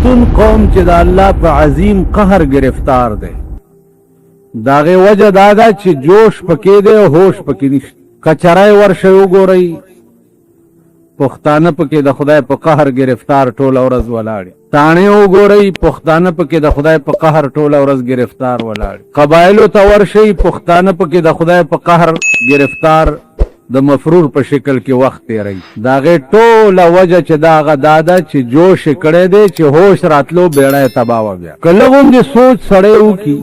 پښتون قوم چې د الله په عظیم قهر گرفتار دی، د هغې وجه دا ده چې جوش پکې دی او هوش پکې نشته. کچرای ورشئ وګورئ، پښتانه پکې د خدای په قهر گرفتار ټوله ورځ ولاړ. تاڼې وګورئ، پښتانه پکې د خدای په قهر ټوله ورځ گرفتار ولاړ. قبایلو ته ورشئ، پښتانه پکې د خدای په قهر گرفتار د مفرور په شکل کې وخت تېروي. د هغې ټوله وجه چې دا هغه دا ده چې جوش یې کړی دی، چې هوش راتلو بېړه یې تباه وه. بیا که لږ غوندې سوچ سړی وکړي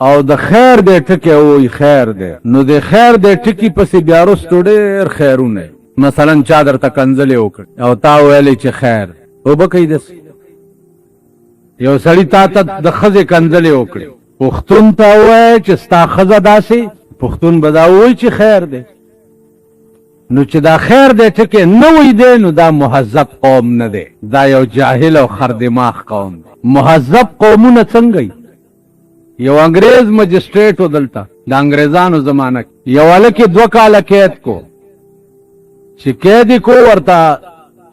او د خیر دی ټکی ووایي خیر دی، نو د خیر دی ټکي پسې بیا وروستو ډېر خیرونه. مثلا چا درته کنځلې وکړې او تا ویلې چې خیر وبه کوي، داسې یو سړي تا ته د ښځې کنځلې وکړې، پښتون ته ووایه چې ستا ښځه داسې، پښتون به دا ووایي چې خیر دی. نو چې دا خیر دی ټکی نه وایي دی، نو دا مهذب قوم نه دی، دا یو جاهل او خردماغ قوم دی. مهذب قومونه څنګه وي؟ یو انګريز مجسټریټ و دلته د انګريزانو زمانه کې، یو هلک یې 2 کاله قید کو، چې قید یې کو ورته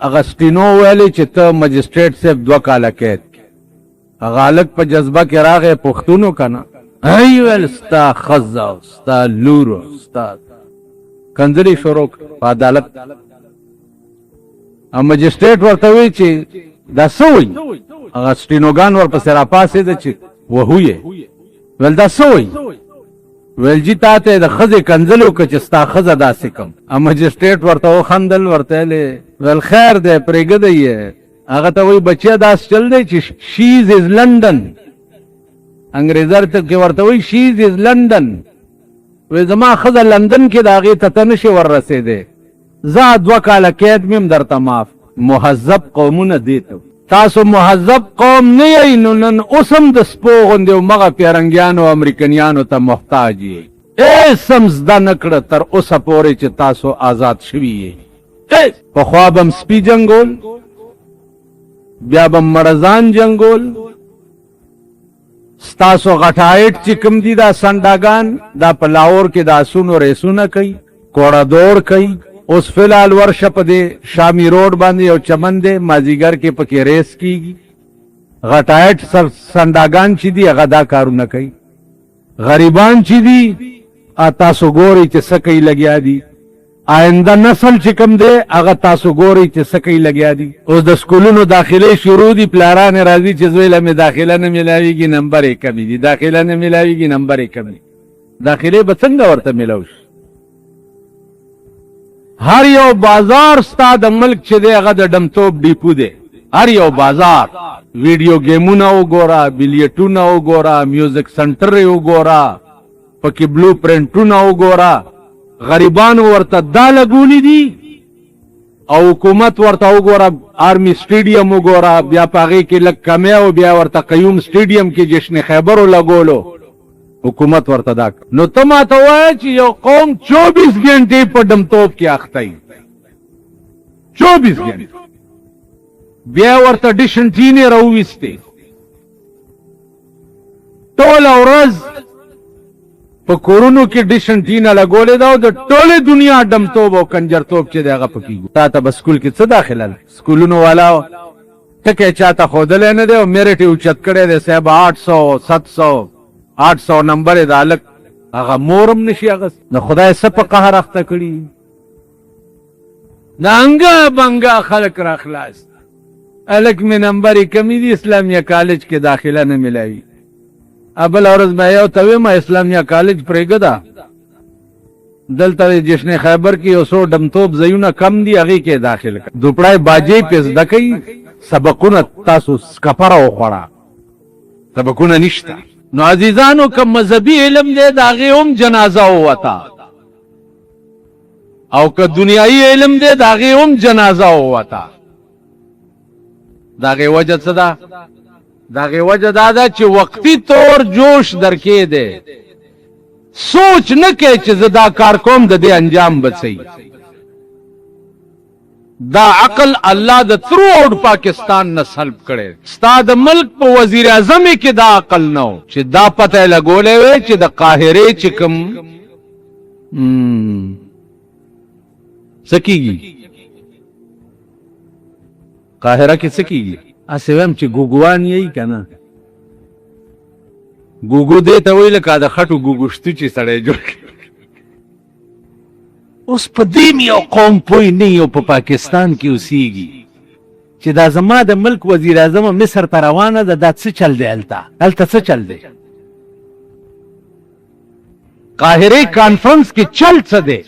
هغه سټینو ویلې چې ته مجسټریټ صاحب 2 کاله قید کې. هغه هلک په جذبه کې راغی، پښتونو که نه، ای ویل ستا ښځه او ستا لور او ستا کنځلې شروع کړه په عدالت. او مجسټریټ ورته وی چې دا څه وایي؟ هغه سټینوګان ورپسې راپاڅېده چې وهو یې، ویل دا څه وایي؟ ویل جي تا ته یې د ښځې کنځلې وکړه چې ستا ښځه داسې کم. او مجسټریټ ورته وخندل، ورته ویل خیر دی پرېږدی یې. هغه ته وایي بچیه داسې چل دی چې شیز از لندن، انګرېزر ته کې ورته وایي شیز از لندن، وایي زما ښځه لندن کې د هغې ته ته نشې ور رسېدی، زه 2 کاله قید مې هم درته معاف. مهذب قومونه دې ته تاسو مهذب قوم نه یئ، نو نن اوس هم د سپو غوندې همغه پیرنګیانو او امریکنیانو ته محتاج یئ. هېڅ هم زده نه کړه تر اوسه پورې چې تاسو آزاد شوي یئ. هېڅ. پخوا به هم سپي جنګول، بیا به هم مړزان جنګول. ستاسو غټایټ چې کوم دي دا سنډاګان، دا په لاهور کې د اسونو ریسونه کوي، کوړه دوړ کوي. اوس فلحال ورشه په دې شامي روډ باندې یو چمن دی، مازیګر کې پکې ریس کیږي. غټایټ سنډاګان چې دي هغه دا کارونه کوي. غریبان چې دي تاسو ګورئ چې څه کوي لګیا دي. آینده نسل چې کوم دی هغه تاسو ګورئ چې څه کوي لګیا دي. اوس د سکولونو داخلې شروع دي، پلاران یې راځي چې زوی له مې داخله نه میلاویږي، نمبر یې کمې دي، داخله نه میلاویږي، نمبر یې کم دي. داخلې به څنګه ورته میلاو شي؟ هر یو بازار ستا د ملک چې دی هغه د ډمتوب ډیپو دی. هر یو بازار ویډیو ګیمونه وګوره، بلیټونه وګوره، میوزیک سنټر یې وګوره، پکې بلو پرنټونه وګوره. غریبانو ورته دا لګولي دي او حکومت ورته وګوره، آرمي سټیډیم وګوره، بیا په هغې کې لږ کمی او بیا ورته قیوم سټیډیم کې جشن خیبر ولګولو. حکومت ورته دا نو ته ماته وایه چې یو قوم 24 ګنټې په ډمتوب کې اخته وي، 24 ګنټې، بیا ورته ډش انټینې راوویستې، ټوله ورځ په کورونو کې ډش انټینا لګولې ده او د ټولې دنیا ډمتوب او کنجرتوب چې دی هغه پکې ګوري. تا ته به سکول کې څه داخله ده؟ سکولونو والا ټکی چاته ښودلی نه دی او میرټ یې اوچت کړی دی، صاحب 800 700 800 نمبر یې د هلک هغه مور هم نشي اخیستی. نو خدای څه په قهر اخته کړي، د انګا بنګا خلک را خلاص. هلک مې نمبر یې کمې دي، اسلامیه کالج کې داخله نه میلاوي. بله ورځ به یو ته ویم اسلامیه کالج پرېږده، دلته د جشن خیبر کې یو څو ډمتوب ځایونه کم دي، هغې کې داخل کړه. دوپړای باجې پې زده کوي، سبقونه تاسو سکپره وخوړه، سبقونه نشته. نو عزیزانو که مذهبي علم دی د هغې هم جنازه ووته، او که دنیایي علم دی د هغې هم جنازه ووته. د هغې وجه څه ده؟ د هغې وجه دا ده چې وقتي طور جوش درکې دی، سوچ نه کوي چې زه دا کار کوم د دې انجام به څه وي. دا عقل الله د ترو اوټ پاکستان نه سلب کړی. ستا د ملک په وزیر اعظم کې دا عقل نه و چې دا پته یې لګولی وی چې د قاهرې چې کوم څه کېږي، قاهره کې څه کېږي؟ هسې وایم چې ګوګوان یی که نه؟ ګوګو دې ته وایي لکه د خټو ګوګوشتو چې سړی جوړ کړي. اوس په دې مې یو قوم پوه نه یو په پاکستان کې اوسیږي چې دا زما د ملک وزیر اعظم مصر ته روانه ده، دا څه چل دی؟ هلته هلته څه چل دی؟ قاهرې کانفرنس کې چل څه دی؟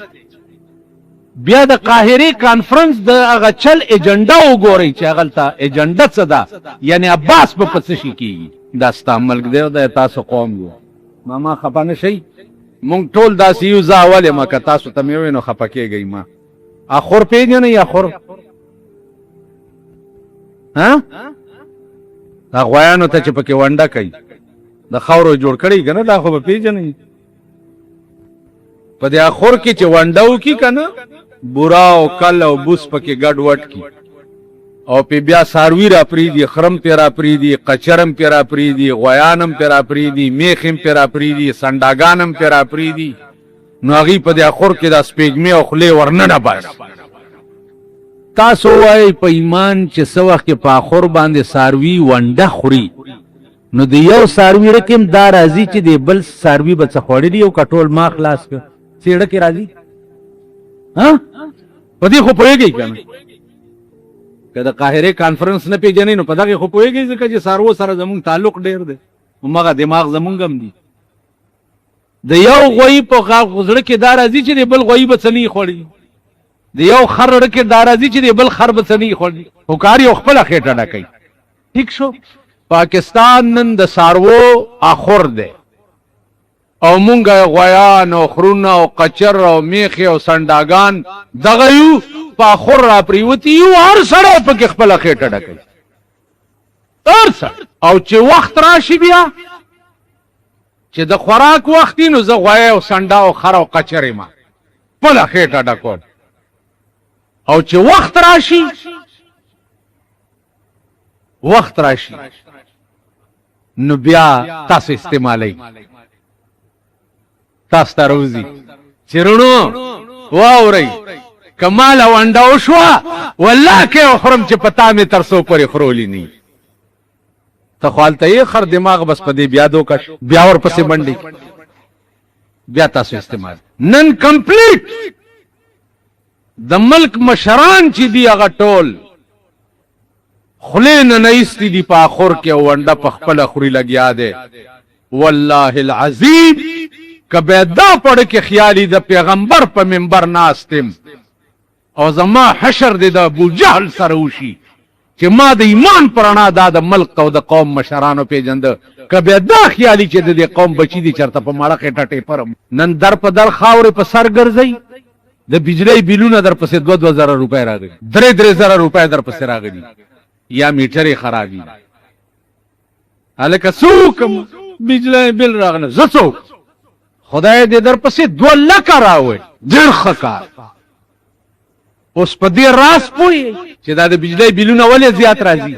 بیا د قاهرې کانفرنس د هغه چل ایجنډا وګورئ چې هغلته ایجنډا څه ده، یعنی عباس به په څه شي کېږي. دا ستا ملک دی او دا تاسو قوم دی. ماما خفه نه شئ، مونږ ټول داسې یو. زه اول یم، که تاسو ته مې ووایي نو خفه کېږئ ما. اخور پېژنئ؟ اخور ها، دا غویانو ته چې پکې ونډه کوي، د خاورو جوړ کړی که نه، دا خو به پېژنئ. په دې اخور کې چې ونډه وکړي که نه، بورا او کل او بوس پکې ګډ وډ کړي او پې بیا څاروي راپرېږدي، خرم پې راپرېږدي، قچرم پې راپرېږدي، غویان هم پې راپرېږدي، میخې هم پې راپرېږدي، سنډاګان هم پې راپرېږدي، نو هغوی په دې اخور کې دا سپېږمې او خولې ورننه باسي. تاسو وایئ په ایمان چې څه وخت کې په اخور باندې څاروي ونډه خوري، نو د یو څاروي ړکې هم دا راځي چې د بل څاروي به څه خوړلي او که ټول ما خلاص کړ، څه ړکې راځي؟ ها، په دې خو پوهېږئ که نه؟ که د قاهرې کانفرنس نه پېژنئ نو په دغې خو پوهېږئ، ځکه چې څاروو سره زمونږ تعلق ډېر دی، همغه دماغ زمونږ هم دي. د یو غویي په زړه کې دا راځي چې د بل غویي به څه نه خوړي، د یو خر زړه کې دا راځي چې د بل خر به څه نه خوړي، خو کار یو خپله خېټه ډکوي. ټیک شو. پاکستان نن د څاروو اخور دی او مونږ غویان او خرونه او قچر او میخې او سنډاګان دغه یو په اخور راپریوتي یو، هر سړی پکې خپله خېټه ډکوي، هر سړی. او چې وخت راشي بیا چې د خوراک وخت وي، نو زه غویی او سنډا او خر او قچر یم، خپله خېټه ډکوم. او چې وخت راشي، وخت راشي نو بیا تاسو استعمالئ، تاسو ته روزي چې رونو واورئ، کمال او انډه وشوه، والله که وخورم چې په تا مې تر څو پورې خورولي نه. ته خو هلته یې خر دماغ بس په دې بیا دوکه شو، بیا ورپسې منډې، بیا تاسو استعمال. نن کمپلیټ د ملک مشران چې دي هغه ټول خولې نه نه ایستي دي په اخور کې او ونډه په خپله خوري لګیا دی. والله العظیم که به دا پړ کې خیالي د پیغمبر په منبر ناست یم او زما حشر دې د ابو جهل سره وشي چې ما د ایمان په رڼا دا د ملک او د قوم مشرانو پېژنده، که بیا دا خیالي چې د دې قوم بچي دي چېرته په مړه خېټه ټېپرم. نن در په در خاورې په سر ګرځئ، د بجلۍ بیلونه در پسې دوه دوه زره روپۍ راغلي، درې درې زره روپۍ در پسې راغلي، یا میټر یې خرابي. هلکه څه وکړم، بجلۍ بیل راغله، زه څه وکړم؟ خدای دې در پسې 2 لکه راوړي، ډېر ښه کار. اوس په دې راز پوه چې دا د بجلۍ بیلونه ولې زیات راځي؟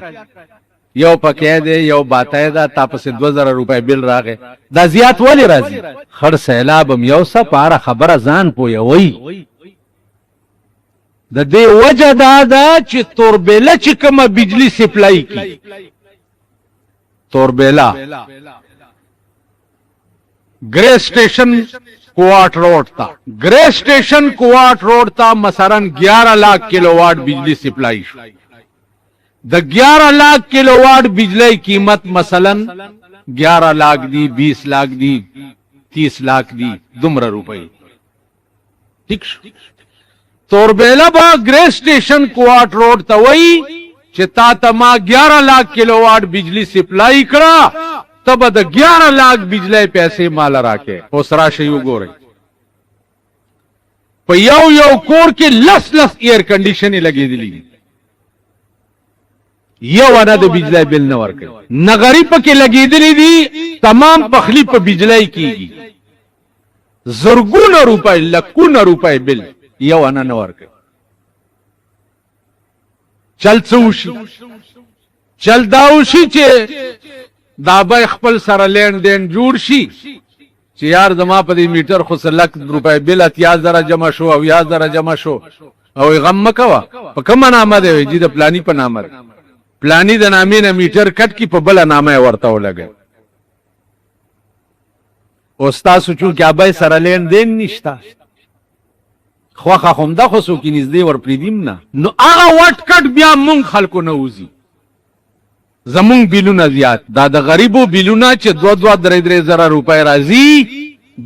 یو پکې دی، یو باتای ده، تا پسې 2000 روپۍ بیل راغی، دا زیات ولې راځي؟ خړ سیلاب هم یو څه په هره خبره ځان پوهوي. د دې وجه دا ده چې توربېله چې کومه بجلی سپلای کی، توربېلا ګری سټیشن کوارټ روډ تا، ګری سټیشن کوارټ روډ تا مثلا 11 لاک کیلو واټ بجلی سپلای شو، د 11 لاک کیلو واټ بجلی قیمت مثلا 11 لاک دی، 20 لاک دی، 30 لاک دی، دومره روپۍ. ټیک شو. توربېله به ګری سټیشن کوارټ روډ ته وایي چې تا ته ما 11 لاک کیلو واټ بجلی سپلای کړه، ته به د 11 لاک بجلی پیسې مال راکې. اوس راشئ وګورئ، په یو یو کور کې لس لس ایر کنډیشنې لګېدلې دي، یو نه د بجلی بل نه ورکوي، نغری پکې لګېدلې دي، تمام پخلی په بجلی کیږي، زرګونه روپۍ، لکونه روپۍ بل یو نه نه ورکوي. چل څه وشي؟ چل دا وشي چې دا به خپل سره لین دین جوړ شي چې یار زما په دې میټر خو څه لک روپۍ بل 80,000 جمع شو او 70,000 جمع شو، او غم مه کوه. په کومه نامه دی؟ جی د پلانی په نامه دی. پلانی د نامې نه میټر کټ کی، په بل نامه ورته ولګي. او ستاسو چونکې ابای سره لین دین نشته، خوښه خو همدا خو څوک نږدې ورپرېږدي نه، نو هغه وټ کټ بیا مونږ خلکو نه وځي، زمونږ بیلونه زیات. دا د غریبو بیلونه چې دوه دوه درې درې زره روپۍ راځي،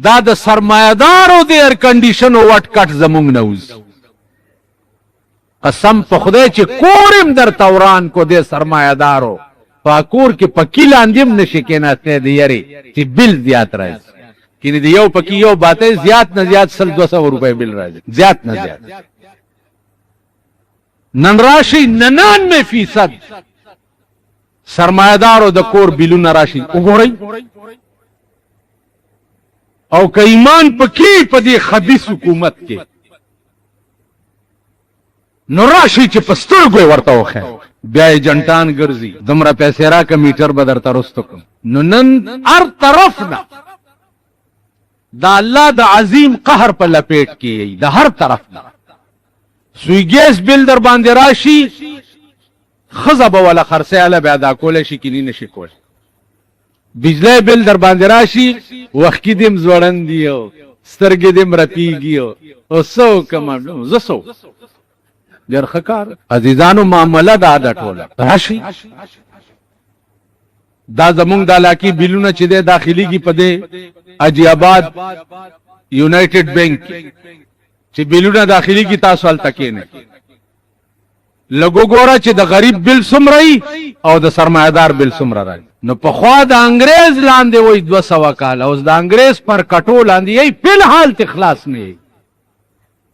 دا د سرمایهدارو د ایر کنډیشنو وټ کټ زمونږ نه وځي. قسم په خدای چې کور هم درته وران کو دې سرمایهدارو، په کور کې پکې لاندې هم نشي کېناستی د یرې چې بل زیات راځي. کینې د یو پکې یو باتی زیات نه زیات 100-200 روپۍ بل راځي، زیات نه زیات. نن راشي 99% سرمایهدارو د کور بلونه راشي، وګورئ. او که ایمان پکې په دې خبیث حکومت کې، نو راشي چې په سترګو یې ورته وښیم. بیا ایجنټان ګرځي، دومره پیسې راکړه میټر به درته رستو کړم. نو نن هر طرف نه د الله د عظیم قهر په لپیټ کې یئ، د هر طرف نه. سوی ګیس بل در باندې راشي، ښځه به وله خرڅی هله بیا ادا کولی شي کینی نشي کولی. بجلی بل در باندې راشي، وښکي دې هم ځوړند دي او سترګې دې هم رپېږي او څه وکړم زه څه وکړم؟ ډېر ښه کار عزیزانو، معامله دا ده ټوله راشي. دا زمونږ د علاقې بلونه چې دی داخليږي په دې حاجي آباد یونایټډ بانک کې چې بلونه داخليږي، تاسو هلته کښېنئ لږ وګوره چې د غریب بل څومره او د سرمایهدار بل څومره راځي. نو پخوا د انګرېز لاندې وای 200 کاله، اوس د انګرېز پر کټو لاندې یې فلحال ته خلاص نه یې.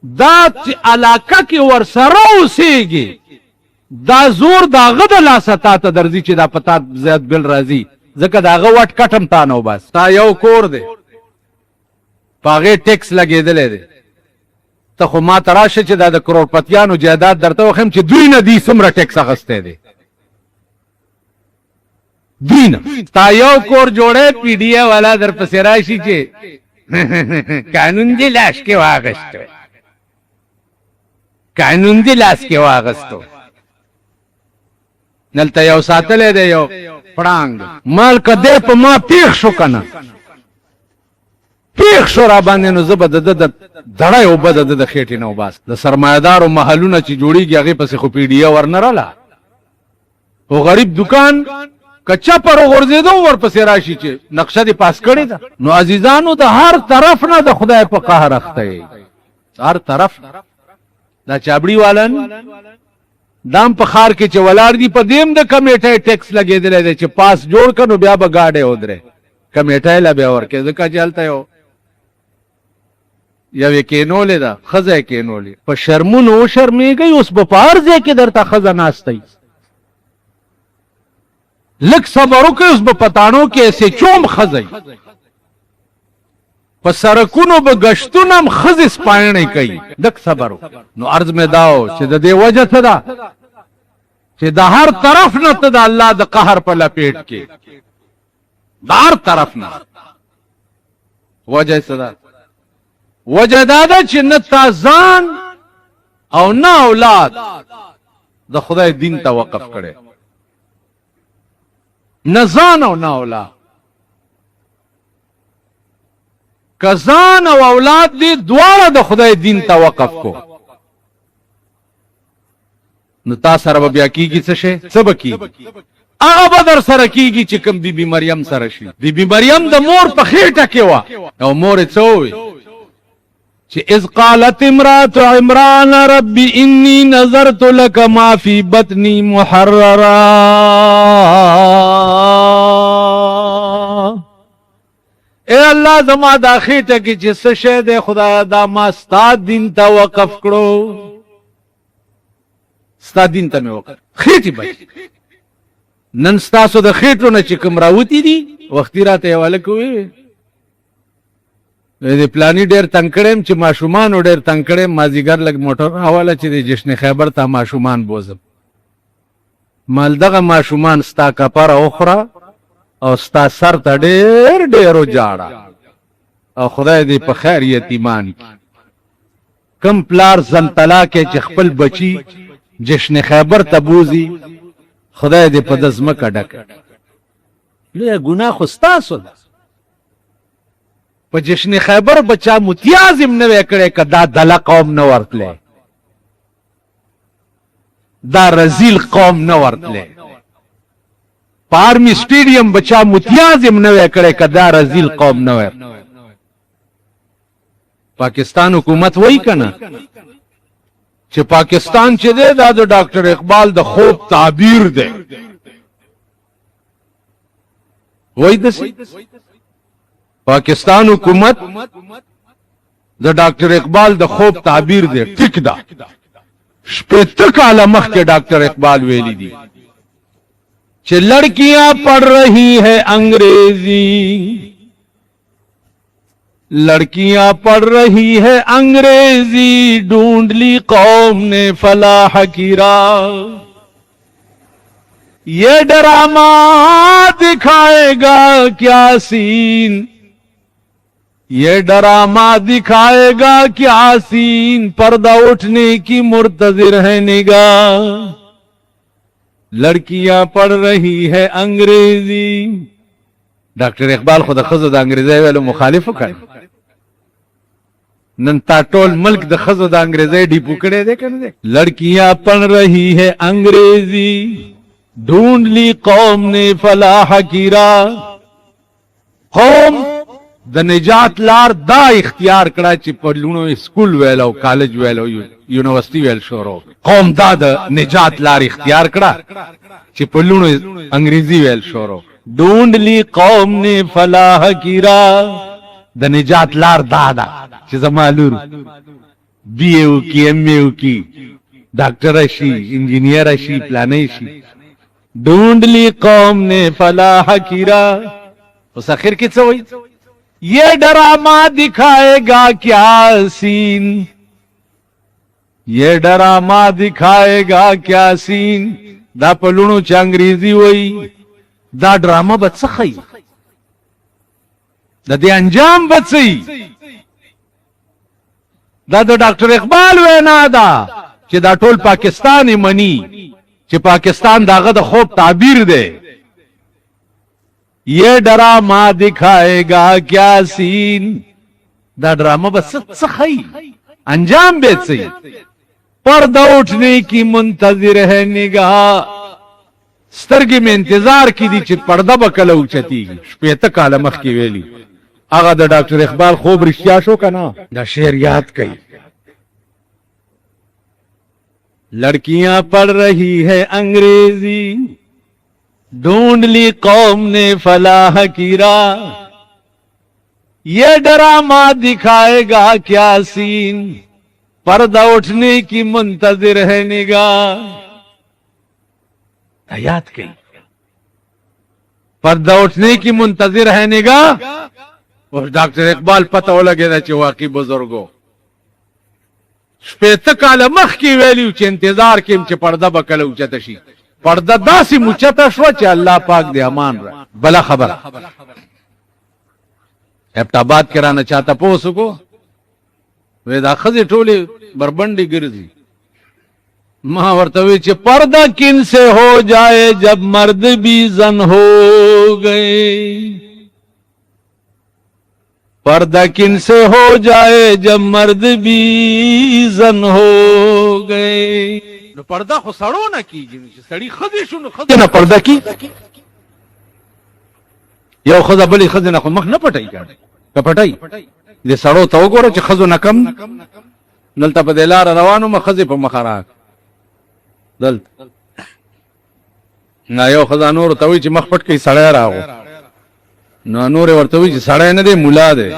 دا چې علاقه کې ورسره اوسېږي، دا زور د هغه د لاسه تا ته درځي چې دا په تا زیات بل راځي، ځکه د هغه وټ کټ هم تا نه وباسي. تا یو کور دی، په هغې ټیکس لګېدلی دی، ته خو ما ته راشه چې دا د کروړپتیانو جایداد درته وښیم چې دوی نه دوی څومره ټیکس اخیستی دی. دوی نه تا یو کور جوړی، پي ډي ای والا در پسې راشي چې قانون دې لاس کې واغستو، قانون دې لاس کې واغستو. دلته یو ساتلی دی یو پړانګ، مال که دی په ما پیښ شو که نه پیښ شو را باندې، نو زه به د ده د دړی اوبه د ده د خېټې نه وباسم. د سرمایهدارو محلونه چې جوړېږي هغې پسې خو پي ډي ای ورنه راله، خو غریب دکان که چپر وغورځېدو ورپسې راشي چې نقشه دې پاس کړې ده. نو عزیزانو د هر طرف نه د خدای په قهر اخته یئ، هر طرف. دا چابړي والا دام په ښار کې چې ولاړ دي، په دې هم د کمیټۍ ټیکس لګېدلی دی چې پاس جوړ کړه نو بیا به ګاډی ودرې، کمیټۍ له بیا ورکړې، ځکه چې هلته یوې کینولې ده، ښځه یې کینولې. په شرمونو وشرمېږئ، اوس به په هر ځای کې درته ښځه ناسته وي. لږ صبر وکړئ، اوس به په تاڼو کې ایس ایچ او هم ښځه وي، په سرکونو به ګشتونه هم ښځې سپاڼې کوي. لږ صبر وکړئ. نو عرض مې دا و چې د دې وجه څه ده چې د هر طرف نه ته د الله د قهر په لپیټ کې، د هر طرف نه. وجه څه ده؟ وجه دا ده چې نه تا ځان او نه اولاد د خدای دین ته وقف کړي، نه ځان او نه اولاد. که ځان او اولاد دې دواړه د خدای دین ته وقف کو، نو تا سره به بیا کیږي څه شی؟ څه به کیږي؟ هغه به در سره کیږي چې کوم بی بی مریم سره شي. بی بی مریم د مور په خېټه کې وه او مور یې څه وویل چې اذ قالت امرأة عمران رب انی نظرت لك ما فی بطنی محررا. اے الله زما دا خېټه کې چې څه شی دی خدایا، دا ما ستا دین ته وقف کړو، ستا دین ته مې وقف. خېټې بچ نن ستاسو د خېټو نه چې کوم راوتي دي، وختي راته یو هلک وویل د پلانی ډېر تنګ کړی یم چې ماشومانو ډېر تنګ کړی یم، مازدیګر لږ موټر راوله چې د جشن خیبر ته ماشومان بوځم. مال دغه ماشومان ستا کپره وخوره او ستا سر ته ډېر ډېر وجاړه، او خدای دې په خیر یتیمان کړي. کم پلار زنتلا کې چې خپل بچي جشن خیبر ته بوځي، خدای دې په د ځمکه ډکه. لویه ګناه خو ستاسو ده. په جشن خیبر به چا متیاز هم نه وی کړی که دا دله قوم نه ورتلی، دا رزیل قوم نه ورتلی. په آرمي سټیډیم به چا متیاز هم نه وی کړی که دا رزیل قوم نه ورتلی. پاکستان حکومت وایي که نه چې پاکستان چې دی دا د ډاکټر اقبال د خوب تعبیر دی، وایي داسې؟ پاکستان حکومت د ډاکټر اقبال د خوب تعبیر دی. ټیک ده، 60 کاله مخکې ډاکټر اقبال ویلی دي چې لړکیاں پڑھ رہی ہے انگریزی، لڑکیاں پڑھ رہی ہے انگریزی، ڈھونڈ لی قوم نے فلاح کی راہ، یہ ڈرامہ دکھائے گا کیا سین، یہ ڈرامہ دکھائے گا کیا سین، پردہ اٹھنے کی مرتظر ہے نگاہ، لڑکیاں پڑھ رہی ہے انگریزی. ډاکټر اقبال خو د ښځو د انګریزۍ ویلو مخالف وکړ. نن تا ټول ملک د ښځو د انګریزۍ ډیپو کړی دی که نه دی؟ لړکیاں پړ رہی ہے انګریزی، ډھونډ لی قوم نے فلاح کی راہ. قوم د نجات لار دا اختیار کړه چې په لونو سکول ویل او کالج ویل او یونیورسيټي ویل شروع. قوم دا د نجات لار اختیار کړه چې په لونو انګریزي ویل شروع. ډونډ لی قوم نے فلاح کی راہ. د نجات لار دا ده چې زما لور بی اے وکي، ایم اے وکي، ډاکټر شي، انجینیر شي، پلانې شي. ډونډ لی قوم نے فلاح کی راہ. اوس اخر کې څه وایي؟ یہ ڈرامہ دکھائے گا کیا سین، یہ ڈرامہ دکھائے گا کیا سین. دا په لوڼو چې انګریزي وایي دا ډرامه به څه ښیي، د دې انجام به څه وي؟ دا د ډاکټر اقبال وینا ده چې دا ټول پاکستان یې مني چې پاکستان د هغه د خوب تعبیر دی. یہ ډرامه دکھائے گا کیا سین، دا ډرامه به څه ښیي، انجام به څه وي؟ پرده اٹھنے کی منتظر ہے نگاہ. سترګې مې انتظار کې دي چې پرده به کله اوچتېږي. 60 کاله مخکې ویلي. هغه د ډاکټر اقبال خوب رښتیا شو که نه؟ دا شعر یاد کړئ. لڑکیاں پڑھ رہی ہے انگریزی، ڈھونڈ لی قوم نے فلاح کی راہ، یہ ڈرامہ دکھائے گا کیا سین، پردہ اٹھنے کی منتظر ہے نگاہ. یاد کړئ، پرده اٹھنے کی منتظر ہے نگاہ. اوس ډاکټر اقبال پته ولګېده چې واقعي بزرګو 60 کاله مخکې ویلي چې انتظار کې چې پرده به کله اوچته شي. پرده داسې موچته شوه چې الله پاک دې امان را. بله خبره، ایبټ آباد کې رانه چا تپوس وکړو، وی دا ښځې ټولې بربنډې ګرځي. ما ورته وی چې پرده کن سے ہو جائے جب مرد بھی زن ہو گئے، پردہ کن سے ہو جائے جب مرد بھی زن ہو گئے. نو پرده خو سړو نه کیږي، چې سړی ښځې شو نو ښځې نه پرده کیږي. یو ښځه بلې ښځې نه خو مخ نه پټوي که نه؟ که پټوي؟ دې سړو ته وګوره چې ښځو نه کم. دلته په دې لاره روان وم، ښځې په مخه راغله. دلته نه یو ښځه نورو ته وایي چې مخ پټ کړئ، سړی راغو. نو نور ورته وایي چې سړی نه دی، مولا دی.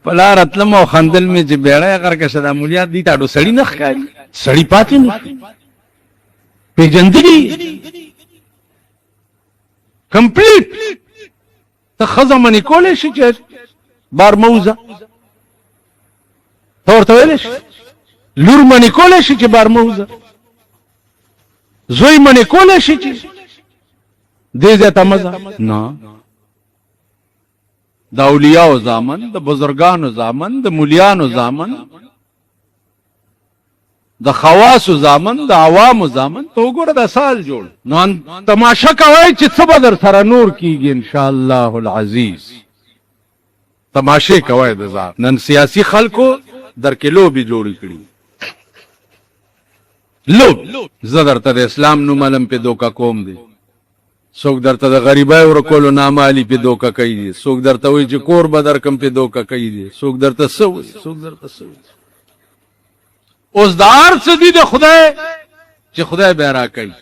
په لاره تلم او خندل مې چې بېړۍ غرقه شه، دا مولیات دي ته سړي نه ښکاري، سړي پاتې نه شي، پېژندلي کمپلیټ. ته ښځه منې کولی شي چې بار مه وځه، ته ورته ویلی شي؟ لور منې کولی شي چې بار مه وځه، زوی منې کولی شي چې دې ځای ته مه ځه؟ نه، د اولیاو زامن، د بزرګانو زامن، د مولیانو زامن، د خواصو زامن، د عوامو زامن، ته وګوره دا سال جوړ. نو تماشه کوئ چې څه به در سره نور کیږي ان شاء الله العزیز. تماشې کوئ د ځان. نن سیاسي خلکو در کې لوبې جوړې کړي، لوبې. زه درته د اسلام نوم علم پې دوکه کوم دی، څوک درته د غریبۍ ورکولو نامه علي پې دوکه کوي دی، څوک درته وایي چې کور به درکم پې دوکه کوي دی، څوک درته څه وایي، څوک درته څه وایي. اوس دا هر څه دي د خدای چې خدای به راکوي.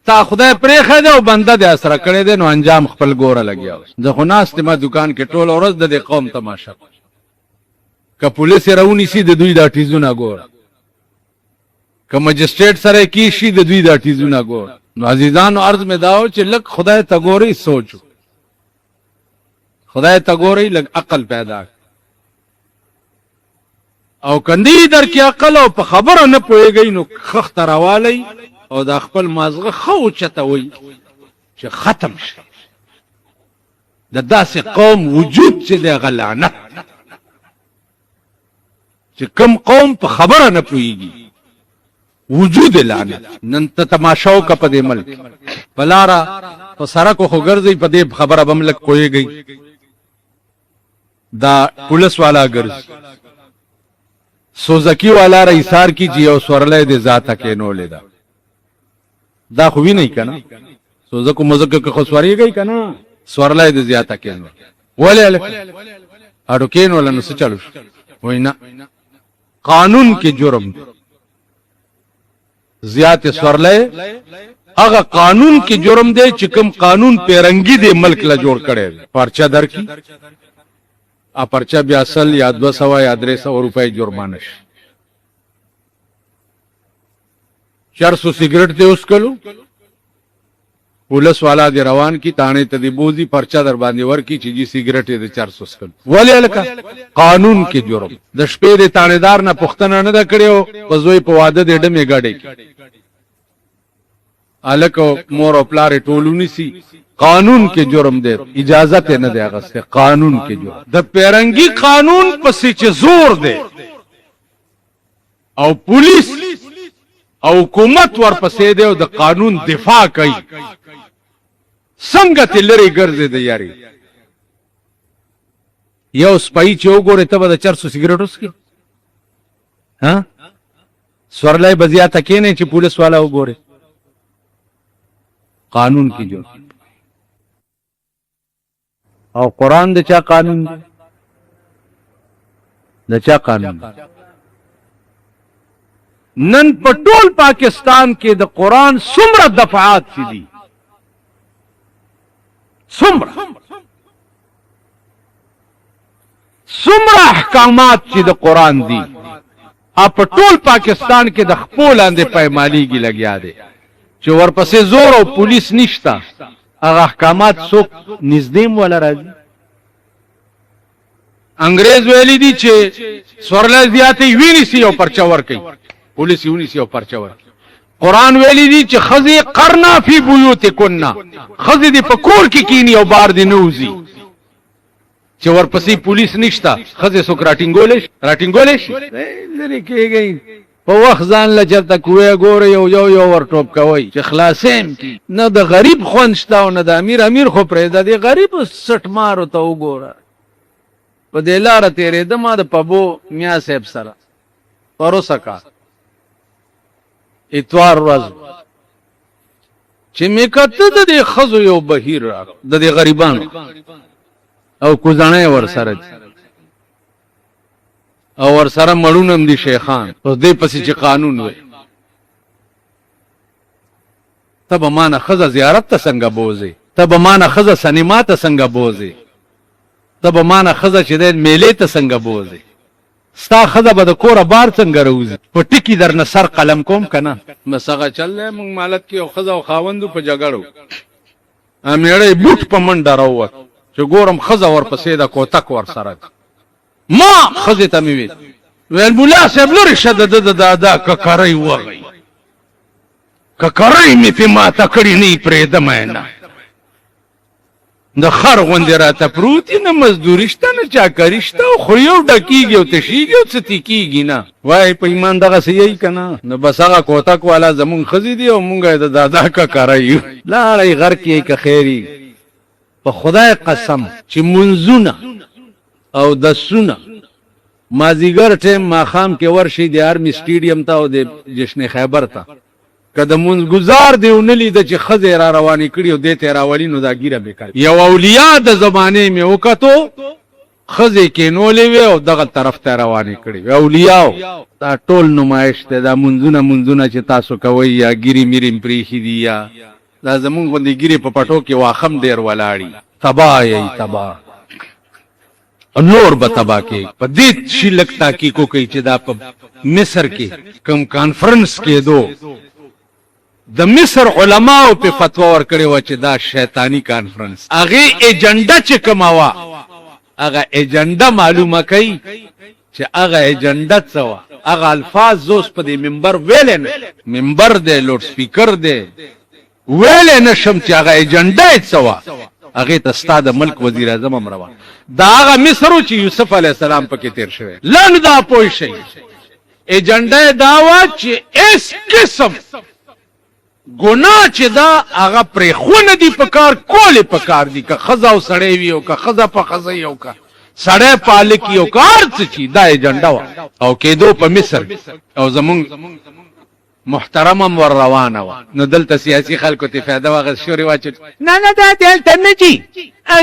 تا خدای پرېښی دی او بنده دې اسره کړی دی، نو انجام خپل ګوره لګیا اوس. زه خو ناست یم دوکان کې ټوله ورځ د دې قوم تماشه کوم. که پولیس یې راونیسي د دوی دا ټیزونه ګوره، که مجسټریټ سره یې کیشي د دوی دا ټیزونه ګوره. نو عزیزانو عرض مې دا و چې لږ خدای ته ګورئ، سوچ خدای ته ګورئ، لږ عقل پیدا کړئ. او کندی در کې عقل او په خبره نه پوهېږئ نو خښته راوالئ او دا خپل مازغه ښه اوچتوئ چې ختم شي د داسې قوم وجود چې دی هغه لعنت، چې کم قوم په خبره نه پوهېږي وجود لعنت. نن ته تماشه وکړه په دې ملک، په لاره په سړک خو ګرځئ، په دې خبره به هم لږ پوهېږئ. دا پولیس والا ګرځي، سوزکی والا را ایثار کی چې یو سورلی دې ذاته کېنولې ده، دا خو وینئ که نه؟ سوزکو مزکو کې خو سورېږئ که نه؟ سورلی دې زیاته کېنولې، ولې هلکه اډو کېنوله نو څه چلو شو؟ وایي نه، قانون کې جرم دی. زیات سورلی هغه قانون کې جرم دی چې کوم قانون پیرنګي دی ملک له جوړ کړی دی. پرچه درکي، ا پرچه بیا 100 یا 200 یا 300 روپۍ جرمانه شي. چرس او سیګریټ دی وڅکلو، پولیس والا دی روان کی، تاڼې ته دی بوځي، پرچه در باندې ورکي چې جی سیګریټ یې د چرس وڅکلو. ولې هلکه؟ قانون کې جرم. د شپې د تاڼېدار نه پوښتنه نه ده کړې او په زوی په واده دې ډمې ګډې کړي، هلک او مور او پلار یې ټول ونیسي. قانون کې جرم دی، اجازت یې نه دی اخیستی. قانون کې جرم. د پیرنګي قانون پسې چې زور دی او پولیس او حکومت ورپسې دی او د قانون دفاع کوي، څنګه ترې لرې ګرځې د یاري؟ یو سپی چې وګورې ته به د چرسو سګرټ وڅکې، ها سورلی به زیاته کښېنې چې پولیس والا وګورې. قانون کې جوړ. او قرآن د چا قانون دی؟ د چا قانون دی؟ نن په ټول پاکستان کې د قرآن څومره دفعات چې دي، څومره څومره احکامات چې د قرآن دي، په ټول پاکستان کې د خپو لاندې پایمالیږي لګیا دی چې ورپسې زور او پولیس نشته، هغه احکامات څوک نږدې هم وله راځي. انګريز ویلي دي چې سورلی زیاتې وینیسي او پرچه ورکوي، پولیس یې ونیسي او پرچه ورکوي. قرآن ویلي دي چې ښځې قرنا فی بیوتکن، ښځې دې په کور کې کینی او بار دې نه وځي، چې ورپسې پولیس نشته، ښځې څوک راټینګولی شي؟ راټینګولی شي؟ لرې کېږئ په وخت ځان له چېرته کوی ګورئ او یو یو ور ټوپ کوئ چې خلاصې هم کړي. نه د غریب خوند شته او نه د امیر، امیر خو پرېږده، دې غریب سټمارو ته وګوره. په دې لاره تېرېدم د پبو میا صاحب سره پروسه کال اتوار ورځ چې مې کته د دې ښځو یو بهیر راغی، د دې غریبانو او کوزڼی ورسره دي او ورسره مړونه هم دي شیخان. اوس دې پسې چې قانون وي، ته به ما نه ښځه زیارت ته څنګه بوځې، ته به ما نه ښځه سینما ته څنګه بوځې، ته به ما نه ښځه چې دی میلې ته څنګه بوځې، ستا ښځه به د کوره بار څنګه راوځي، په ټکي درنه سر قلم کوم که نه؟ بس هغه چل دی. موږ مالت کې یو ښځه او خاوند په جګړه وو، میړه یې بوټ په منډه راووت چې ګورم ښځه ورپسې ده، کوتک ورسره ده. ما ښځې ته مې ویل، ویل ملا صاحب لرې شه، د ده د دادا ککرۍ وغی، ککرۍ مې پې ماته کړې نه پرېږدم یې نه. د خر غوندې راته پروت نه مزدوري شته نه چاکري شته، خو یو ډکیږي او تشیږي او څه کیږي نه. وای په ایمان دغه څه یی که نه، نو بس هغه کوتک والا زمونږ ښځې دي او مونږ یې د دادا ککره یو. لاړئ غرق یئ که خیر یي، په خدای قسم چې منځونه او دسونه مازیګر ټیم ماښام کې ورشي د آرمي سټیډیم ته او د جشن خیبر ته، که د مونځ ګزار دی ونه لیده چې ښځې یې را روانې کړي او دې ته یې راولي، نو دا ږیره بې کړې. یو اولیا د زمانې مې وکتو، ښځې کېنولې وې او دغه طرف ته یې روانې کړې وې. اولیاو دا ټول نمایش دی، دا مونځونه مونځونه چې تاسو کوئ، یا ږیرې میرې مې پرېښي دي، یا دا زمونږ غوندې ږیرې په پټو کې واښه هم ډېر ولاړي. تباه یئ تباه، نور به تباه کېږي. په دې شي لږ تحقیق وکړئ چې دا په مصر کې کوم کانفرنس کېدو، د مصر علماو په فتوا ورکړې وه چې دا شیطاني کانفرنس، هغې ایجنډا چې کومه وه هغه ایجنډا معلومه کړئ چې هغه ایجنډا څه وه. هغه الفاظ زه اوس په دې منبر ویلی نه شم، منبر دی، لوډ سپیکر دی، ویلی نه شم چې هغه ایجنډا یې څه وه. هغې ته ستا د ملک وزیر اعظم هم روان، دا هغه مصر و چې یوسف علیه السلام پکې تیر شوی. لنډ دا پوه شئ، ایجنډا یې دا وه چې هېڅ قسم ګناه چې دا هغه پرېښونه دي پکار، کولې پکار دي، که ښځه او سړی وي او که ښځه په ښځه وي او که سړی په هلک وي او که هر څه چې دا ایجنډا وه او کېدو په مصر او زمونږ محترم هم ور روانه وه. نو دلته سیاسي خلکو ته فایده واخیست، شور یې واچول، نه نه دا دې هلته نه ځي،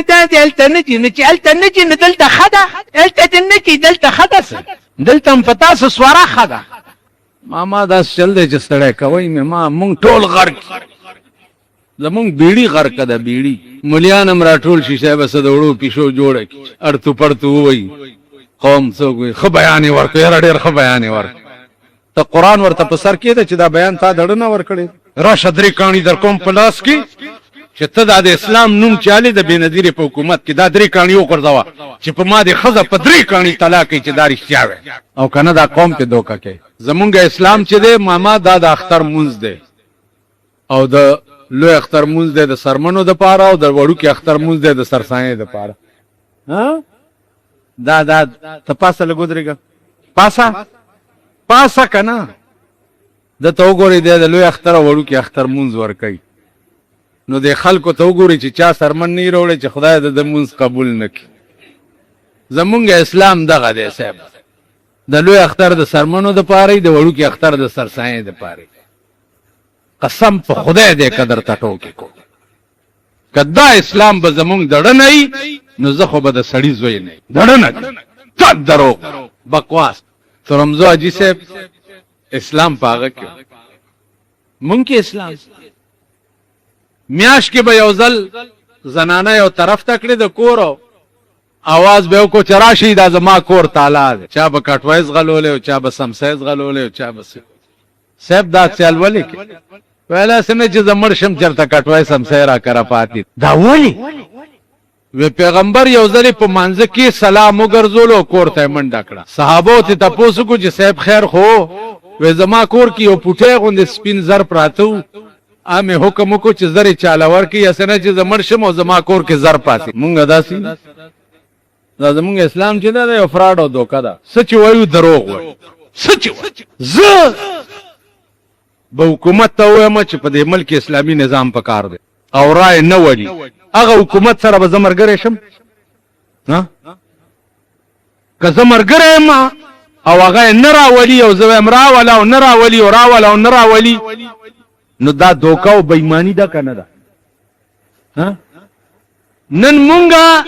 دا دې هلته نه ځي، نو چې هلته نه ځي نو دلته ښه ده، هلته دې نه ځي دلته ښه ده، څه دلته هم په تاسو سواره ښه ده. ماما داسې چل دی چې ستړی کوئ مې، ما مونږ ټول غرق، زمونږ بیړي غرقه ده بیړي. ملیان هم راټول شي، صاحب څه د وړو پیشو جوړه کړي، اړتو پړتو ووایي، قوم څوک وي، ښه بیان یې ورکړ، یاره ډېر ښه بیان یې ورکړ. ته قرآن ورته په سر کېده چې دا بیان تا دړه نه ورکړی، راشه درې کاڼي در کوم په لاس کې چې ته دا د اسلام نوم چالې د بېنظیرې په حکومت کې دا درې کاڼي وغورځوه چې په ما دې ښځه په درې کاڼي طلاق کوي چې دا رښتیا وی او که نه دا قوم پې دوکه کوي. زمونږ اسلام چې دی ماما دا د اختر مونځ دی او د لوی اختر مونځ دی د سرمنو د پاره او د وړوکي اختر مونځ دی د سرسایې د پاره. ها دا دا ته پاسه لږ ودرېږه، پاسه پاسه که نه ده ته وګورئ، دی د لوی اختر او وړوکي اختر مونځ ورکوي، نو د خلکو ته وګورئ چې چا سرمن نه راوړی چې خدای د ده مونځ قبول نه کړي. زمونږ اسلام دغه دی صاحب، د لوی اختر د سرمنو د پاره، د وړوکي اختر د سرسایې د پاره. قسم په خدای دی که درته ټوکې کوم، که دا اسلام به زمونږ دړه نه وي نو زه خو به د سړي زوی نه یم. دړه نه دی، ټک دروغ بکواس. ترمزو حاجي صاحب اسلام په هغه کې، مونږ کې اسلام میاش کې به یو ځل زنانه یو طرف ته کړې د کور او اواز به وکړو چې راشئ دا زما کور تالا دی. چا به کټوی ځغلولی او چا به سمسۍ ځغلولی او چا به صاحب دا سیال ولې کې ویل هسې نه چې زه مړ شم چېرته کټوی سمسۍ را کره پاتې. دا ولې؟ وی پیغمبر یو ځلې په مانځه کې سلام وګرځولو او کور ته یې منډه کړه. صحابو ته تپوس وکړو چې صاحب خیر خو؟ وی زما کور کې یو پوټی غوندې سپین زر پراته وو، مې حکم وکړو چې زر یې چاله ورکړي، هسې نه چې زه مړ شم او زما کور کې زر پاتې. مونږ داسې دا زمونږ اسلام چې ده یو فراډ او دوکه ده، څه چې وایو دروغ وایو، څه چې وایو. زه به حکومت ته ووایم چې په دې ملک کې اسلامي نظام پکار دی او رای نه ولي، هغه حکومت سره به زه ملګری شم؟ ها که زه ملګری یم او هغه یې نه راولي او زه وایم راوله او نه راولي او راوله او نه راولي، نو دا دوکه او بېایماني ده که نه ده؟ ها نن مونږه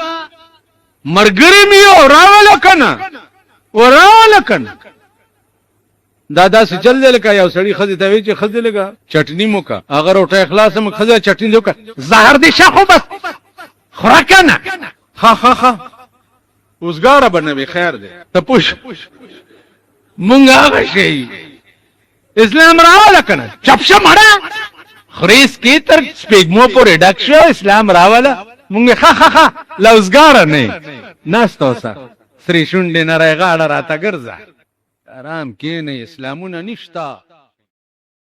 ملګری مې یو راوله که نه او راوله که نه؟ دا داسې چل دی لکه یو سړي ښځې ته وایي چې ښځې لږه چټني مو که، هغه روټۍ خلاصه مو ښځه چټني دې وکړه، زهر دې شه خو بس خوره که نه. ښه ښه ښه اوزګاره به نه وي، خیر دی ته پوه شو. مونږ هغه شی اسلام راوله که نه، چپ شه مړه خرې سکې تر سپېږمو پورې ډک شو، اسلام راوله مونږ ښه ښه ښه له اوزګاره نه ناسته اوسه، سرې شونډې نری غاړه راته ګرځه، آرام کېنئ، اسلامونه نشته.